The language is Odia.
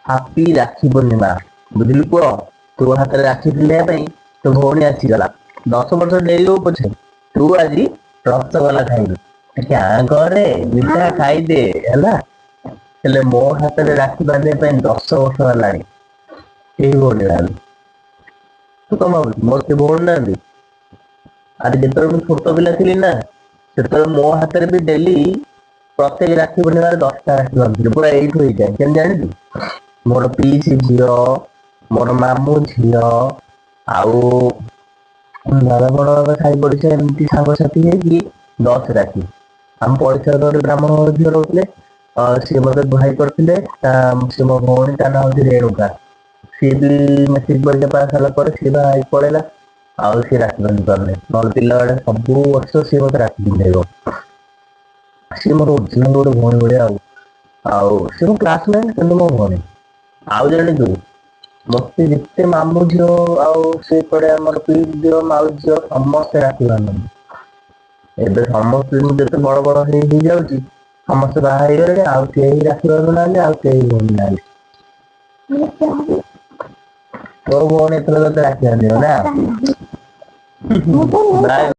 ହାପି ରାକ୍ଷୀ ପୂର୍ଣ୍ଣିମା। ବୁଝିଲୁ ପୁଅ, ତୋ ହାତରେ ରାକ୍ଷୀ ପିନ୍ଧେଇବା ପାଇଁ ତୋ ଭଉଣୀ ଆସିଗଲା। 10 ବର୍ଷ ଡେରି ହଉ ପଛେ, ତୁ ଆଜି ରସଗୋଲା ଖାଇବୁ। ଟିକେ ଆଁ କରେ, ମିଠା ଖାଇଦେ ହେଲା। ହେଲେ ମୋ ହାତରେ ରାକ୍ଷୀ ବାନ୍ଧିବା ପାଇଁ 10 ବର୍ଷ ହେଲାଣି କେହି ଭଉଣୀ ନାହାନ୍ତି। ତୁ କଣ ଭାବୁଛୁ, ମୋର କେହି ଭଉଣୀ ନାହାନ୍ତି? ଆରେ, ଯେତେବେଳେ ମୁଁ ଛୋଟ ପିଲା ଥିଲି ନା, ସେତେବେଳେ ମୋ ହାତରେ ବି ଡେଲି ପ୍ରତ୍ୟେକ ରାକ୍ଷୀ ପୂର୍ଣ୍ଣିମାରେ 10ଟା ରାକ୍ଷୀ ବାନ୍ଧୁଥିଲି, ପୁରା ଏଇଠୁ ହେଇଯାଏ। କେମିତି ଜାଣିଛୁ? ମୋର ପିଇସି ଝିଅ, ମୋର ମାମୁଁ ଝିଅ ଆଉ ଦାଦା, ବଡ ବାବା, ସାହି ପଡିଶା, ଏମିତି ସାଙ୍ଗସାଥି ହେଇକି 10 ରାକ୍ଷୀ। ଆମ ପଡିଶା ଘରେ ଗୋଟେ ବ୍ରାହ୍ମଣ ଘର ଝିଅ ରହୁଥିଲେ, ସିଏ ମତେ ଭାଇ କରିଥିଲେ। ସେ ମୋ ଭଉଣୀ, ତା ନାଁ ହଉଛି ରେଣୁକା। ସିଏ ବି ମେଟ୍ରିକ ପରୀକ୍ଷା ପାସ୍ ହେଲା ପରେ ସିଏ ବାହା ହେଇକି ପଳେଇଲା, ଆଉ ସିଏ ରାକ୍ଷୀ ବାନ୍ଧି ପାରୁନି। ନହେଲେ ପିଲାବେଳେ ସବୁ ବର୍ଷ ସିଏ ମତେ ରାକ୍ଷୀ ପିନ୍ଧେଇବ। ସିଏ ମୋର ଓରିଜିନାଲ ଗୋଟେ ଭଉଣୀ ଭଳିଆ। ଆଉ ସିଏ ମୋ କ୍ଲାସମେଟ, କିନ୍ତୁ ମୋ ଭଉଣୀ। ଆଉ ଜାଣିଛୁ, ମତେ ଯେତେ ମାମୁଁ ଝିଅ ଆଉ ସେପଟେ ଆମର ପିଇସି ଝିଅ, ମାଉସୀ ଝିଅ, ସମସ୍ତେ ରାକ୍ଷୀ ବାନ୍ଧନ୍ତି। ଏବେ ସମସ୍ତେ, ମୁଁ ଯେତେ ବଡ ବଡ ହେଇ ହେଇଯାଉଛି, ସମସ୍ତେ ବାହା ହେଇଗଲେଣି, ଆଉ କେହି ରାକ୍ଷୀ ବାନ୍ଧୁନାହାନ୍ତି, ଆଉ କେହି ଭଉଣୀ ନାହାନ୍ତି। ତୋ ଭଉଣୀ ଏଥର ତତେ ରାକ୍ଷୀ ବାନ୍ଧିବ ନା? ମୁଁ ତ ବାଏ।